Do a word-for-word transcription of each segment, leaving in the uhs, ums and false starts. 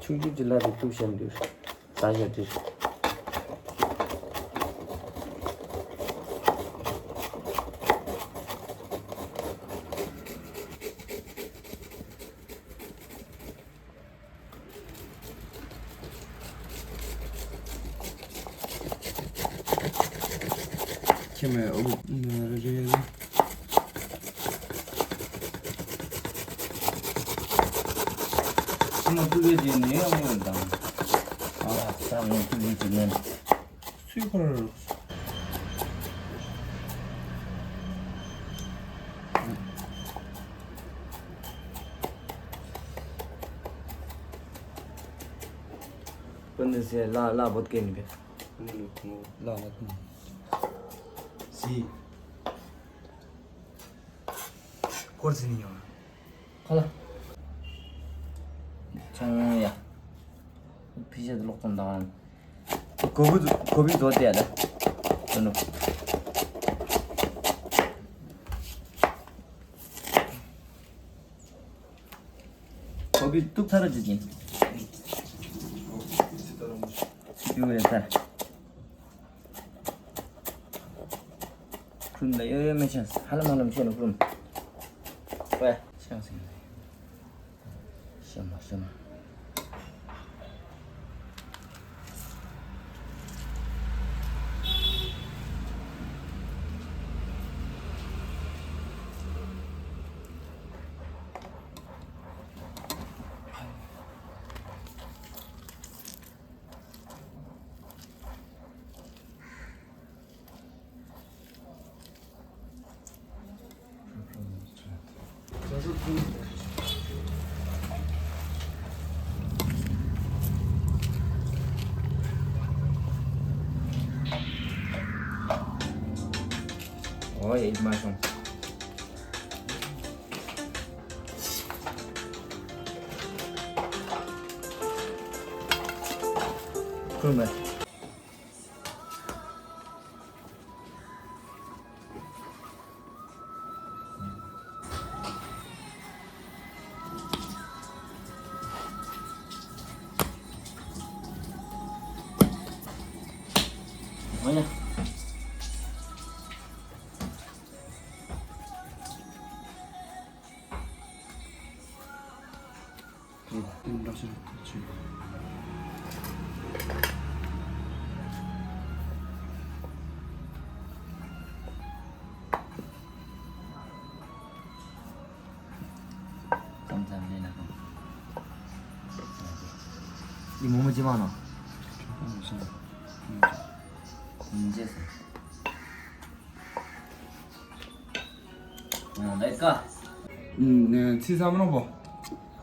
ཀྱུ་ཀྱུ་ཅི་ལ་རེ་ཏུ་ཤམ་དུ། ད་ཡ་དེ། ཁྱེད་མེད་ཨོ། ཁྱེད་མ་ཐུག་གེ་དེ་ནས་ཨོ་དང་། ཨ་ས་ངོ་ཐུག་གེ་དེ་ནས་སུས་ཁོ་ར་རུ། ཀུན་ནས་ལ་ལ་བོད་སྐད་ནི་བེ། ལ་ལ་ཀུན། སི། སྐོར་ཟིན་ཡོང་། ཁ་ལ། ཚོང་ཡ། ཕི་ཤ་ལོག་ཙམ་དང་། ཀོ་བི་ཀོ་བི་བཟོ་དེ་ཡ་ད། དོ་ནུ། ཀོ་བི་ཏུག་ཚ་ར་ཅི་ཅིན། ཡུ་རེ་ཚ། ཁུམ་ལ་ཡོ་ཡོ་མེ་ཆང་ཧ་ལམ་ཧ་ལམ་ཤེས་ནུ་ཁུམ། ཝེ། ཤང་སིང་། ཤམ་མ་ཤམ་མ། ཨོ་ཡེ་མ་སོང་། ཁུར་མེད། ཡི་མོ་མོ་ཅི་མ་ནོ། ཡིན་ཅེས་སོ། ལས་ཀ། ཚིག་བསམ་རོགས་པོ།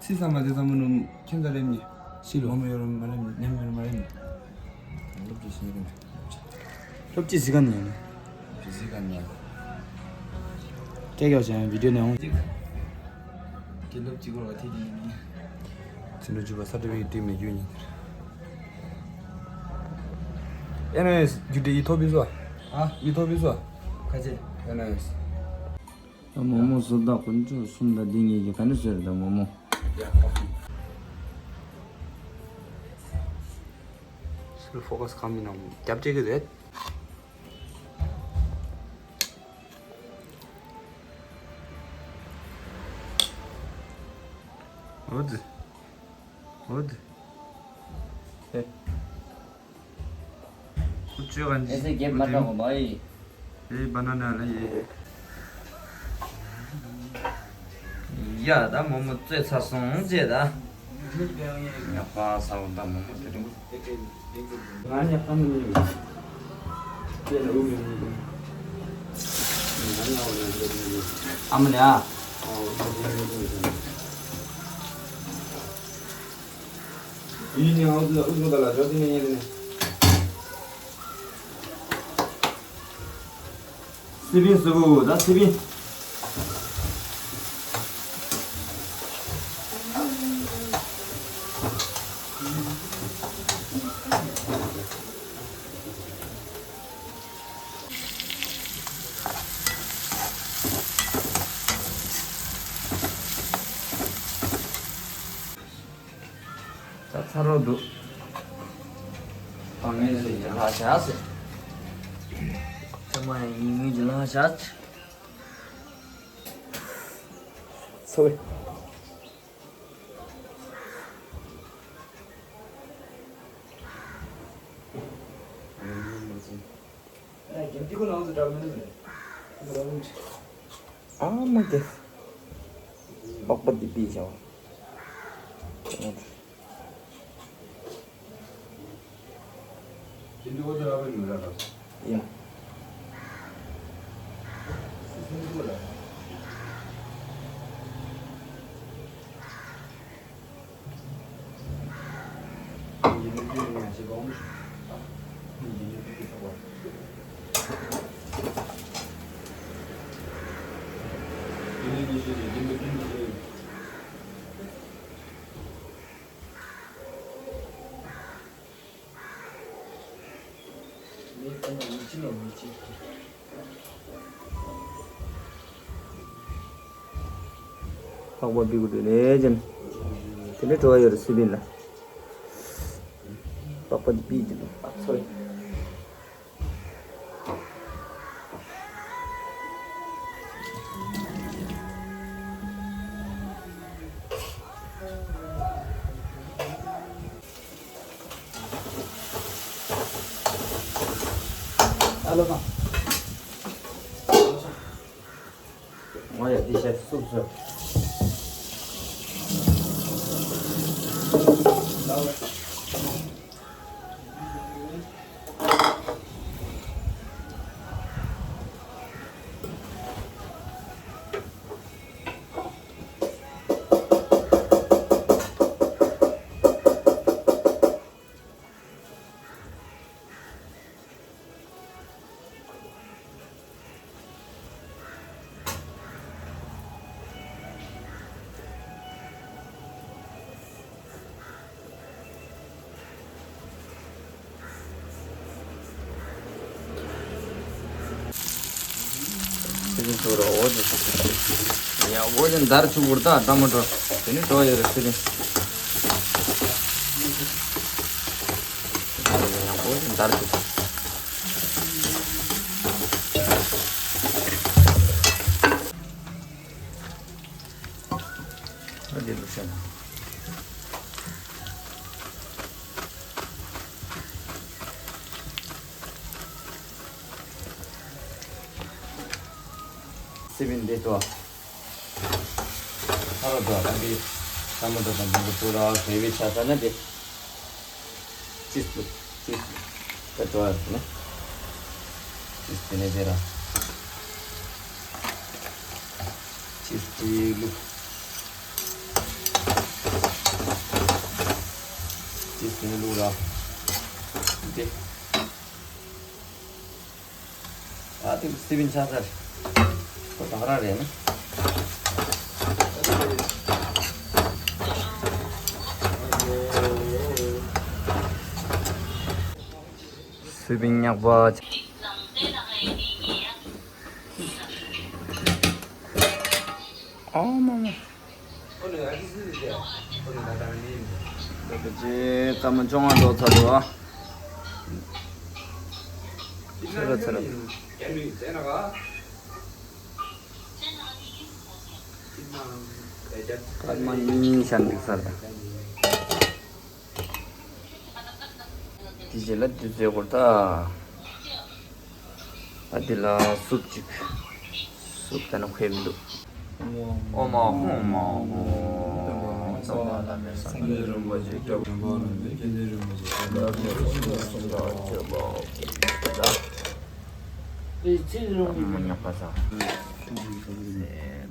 ཚིག་བསམ་མ་དེ་བསམ་མ་ནུ་ཁྱེད་ཚ་རེམ་ནི། ཤི་ལོ། མ་མོ་ཡོད་རུང་མ་རེམ་ནི་ནེམ་ཡོད་རུང་མ་རེམ་ནི། སློབ་ཅི་ཤེས་གི་ནི། སློབ་ཅི་ཤི་ག་ནི་ཡང་ནི། སློབ་ཅི་ཤི་ག་ནི་ཡང་། སྐད་རྒྱག་བྱས་ཡང་བི་ཌིའོ་ནས་འོང་། ཅིག་དེ་སློབ་ཅི་གོ་བ་ཐི་དི་ནི། ཚིག་འབྲུ་བཅུ་པ་ས་ཏྲ་བའི་ཏི་མེ་རྒྱུ་ཉིད་དེར། ཨེ་ན་ཡོད་རྒྱུ་དེ་ཡི་ཐོབ་བི་སོ། ཨ། ཡི་ཐོབ་བི་སོ། ཁ་ཆེ། ཨེ་ན་ཡོད། མོ་མོ་བཟོ་ལྟ་དཀོན་མཆོག་གསུམ་དང་འདི་གཉིས་ཀྱི་ག་ནས་བཟོས་རེད་ད་མོ་མོ། ཡ་ཧོ། སུ་ཕོ་ཀ་སི་ཁ་མི་ནང་རྒྱབ་བྱེད་ཀྱི་རེད། འོ་དེ། འོ་དེ། ཨེ། ཁུ་ཆོས་ག་ཨེ་ཟེ་རྒྱབ་མ་དྲག་གོ་མ་ཡི། ཨེ་བ་ན་ན་ལ་ཡེ། ཡ་ད་མོ་མོ་བཙོས་ཚར་སོང་ཅེས་ད། ཉག་པ་ས་བོ་ད་མོ་མོ་དེ་རིང་། ང་ཉག་པ་མི་ཉོ། ཁྱེད་ལ་འུ་མི་ཉོ། ང་ཉག་པ་ལ་འདི་ཉོ། ཨ་མ་ལ་ཡ། ཨ་འུ་ཚོ་ཉོ་ཉོ་ཉོ། ཡིན་ནའང་ཨུ་ཚོ་ཨུ་ཚོ་ད་ལ་འགྲོ་དེ་ནས་ཡིན་ནས། སི་པིན་སི་བུ་ད་སི་པིན། ད་ ཁ་རོག་འདུག་ཕ་ངེས་ཀྱི་ལྷ་ཤ་ཟེར། ཚང་མ་ཡིན་ངེས་ཀྱི་ལྷ་ཤ། སོ་བེ། ཨ་མ་དེ། པགས་པ་འདི་པིས་བྱ་བ། ཡ། པགས་པ་པི་གུ་དུ་ལེ་ཅན། དེ་ནས་བྲོ་བ་ཡོད་རེད་སི་པིན་ལ། པགས་པ་འདི་པི་ཅི་དུ་ཨ་ཚོ། ཨ་ལོ་ཁང་། ང་ཡ་འདི་ཤ་སུབ་སུབ། སི་པིན་ཚོ་ར་འོ་ཅི། ཡ་འོ་ཅི་འདར་ཆུ་བུར་ད་ཏ་མ་ཏོ། དེ་ནི་འགྲོ་ཡོད་རེད་སི་པིན། ཡ་འོ་ཅི་འདར་ཆུ། ཨ་འདི་ལུགས་ཤ་ན། སི་པིན་འདི་ཏོ། ཁ་རོག་ཏོ་ཨ་འདི། ཏ་མ་ཏོ་དང་མང་པོ་ཏུ་ར་བེ་བེ་ཆ་ས་ན་འདི། ཅིས་ཏུ། ཅིས་ཏུ། ད་ཏོ་ཨ་ན། ཅིས་ཏུ་ནེ་ཟེ་ར། ཅིས་ཏུ་ལུ། ཅིས་ཏུ་ནེ་ལུ་ར། འདི། ད་དེ་སི་པིན་ཆགས་ཚར། ཁོ་ད་ག་རང་རེད་ན། སི་པིན་ཉག་པ། ཨ་མ་མ། ད་ལྟ་ཅི་སྐར་མ་བཅོ་ལྔ་འགྲོ་ཚར་འདུག་ཨ། ཚེ་ར་ཚེ་ར། སྐར་མ་གཉིས་ཤར་འགྲིག་ཚར་ད། དེ་རྗེས་ལ་དུས་ཚོད་འགོར་ད། ཨ་དེ་ལ་སུབ་ཅིག་སུབ་ད་ན་ཁོས་མི་འདུག་ཨོ་མ་ཧོ་མ་ཧོ། ཨོ་ཙམ་པ་ལ་མེ་སང་གེ་རིན་པོ་ཆེ་སྐྱབས།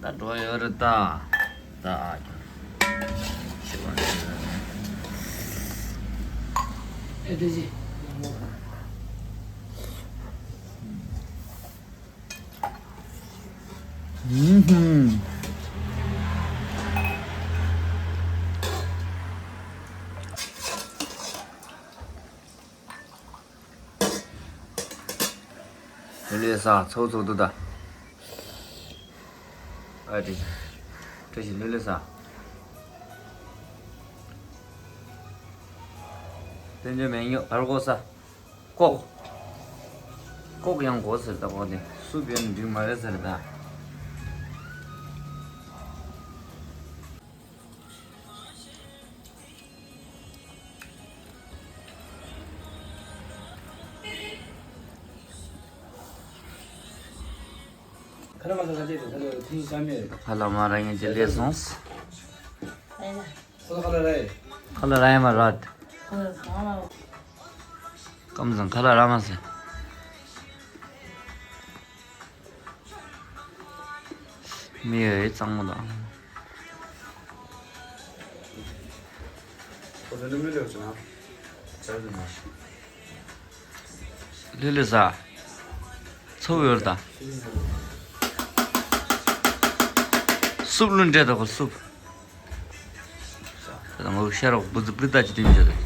ད་འགྲོ་ཡོད་རེད་ད། ད་ཨ་ཅག་ཤི་བ་ནི། ཨེ་དེ་ཅི། ཧུམ་ཧུམ། ལྷོད་ལྷོད་ཟ། ཚོགས་ཚོགས་འདུག་ད། ཨ་ཏི། བཀྲ་ཤིས་ལྷོད་ལྷོད་ཟ། བཙན་བྱོལ་མེད་ཉོ་བར་གོ་ས། ཀོག་ཀོག་ཡང་གོ་ཟེར་ད་གོ་དེ་སུ་བེད་འགྲིག་མ་རེད་ཟེར་ད། ཁ་ལ་མ་ར་ངན་གྱི་ལས་སོང་། ཁ་ལ་ར་ཡ་མ་ར། ཀམ་ཟང་ཁ་ལ་ར་མ་ཟེར། མི་ཡོད་གཙང་མོ་དང་། ལྷོད་ལྷོད་ཟ། ཚོ་བོར་ད། སུབ་ལུན་འདྲེ་ད་གོ་སུབ། ད་ངོ་ཤ་རོགས་བུ་ཙི་པི་ཏ་ཅི་དེ་མི་བྱེད་དེ།